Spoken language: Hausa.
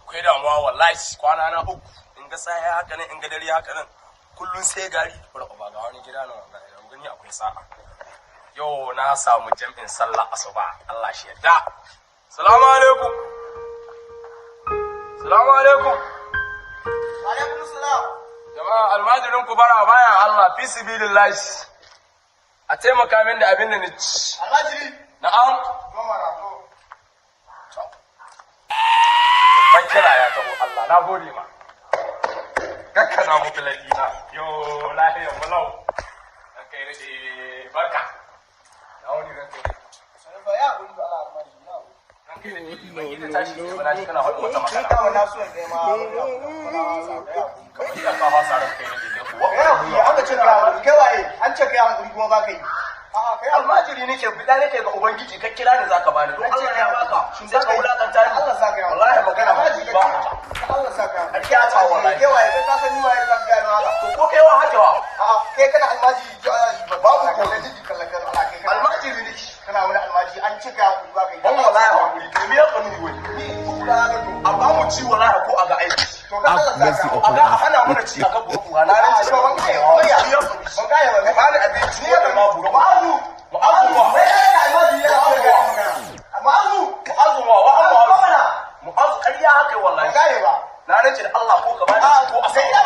Akwai damuwa wallahi, kwana na 3 in ga saya haka nan, in ga dare haka nan, kullun sai gari. Bari ba ga wani gida na wallahi da gani akwai sa'a. Yau na samu jam'in sallah asuba, Allah shi yarda. Salamu alaikum. Salamu alaikum. Alaikum salam. Jama'a, almajirin ku bara bayan Allah fi sabilillah. A taimaka min da abin da ni ci. Almajiri. Na'am. Zo mana zo. Ban kira ya taho, Allah na gode ma. Kakka na muku ladina. Yo lahiyar mulau. Ran kai rade, barka. Na wani ran kai. Sanin fa ya gudu Allah almajiri ya gudu. Ran kai rade, ban yi da tashi ba, na ji kana faɗin wata magana. Dama na so in kai ma wani abu da kuma na wasa ka ya gudu. Kamar iya ka fasa ran kai rade kai kuwa. Kai hakuri, an ce kai hakuri, kai waye? An ce kai hakuri kuma ba ka yi. A'a, kai hakuri. Almajiri nake bida nake ga ubangiji, ka kira ni zaka bani don Allah ya baka Shin sai ka wulakanta ni. Allah sa ka yi. Wallahi magana ba Almajiri ba. ka Allah sa ka yi. Ƙarya ta wallahi. Kai waye? Kai ka san ni waye ka ga ni haka. To ko kai wa haka wa? A'a, kai kana almajiri Babu ko da jiji kallon kan Allah kai kana. Almajiri nake. Kana wani almajiri, an ce kai hakuri ba ka yi. Ban wallahi hakuri to me ya kanu wai. Ni kula ga to. A ba mu ci wallahi ko a ga aiki. To ka Allah sa Mercy ka. A ga a hana mana ci a ga buruwa na ran ci. Ban gane ba. Ban gane ba. Ka bani abinci Ni ya wanda ma buru. Ma'azu. Mu'azu wa? Wai kai almajiri yana so ya gaya magana. Ma'azu. Mu'azu wa wa Ma'azu Mu'azu. mana. Mu'azu ƙarya haka Ban wallahi. gane ba. Na rance da Allah ko ka bani A ci ko a sai sa. ina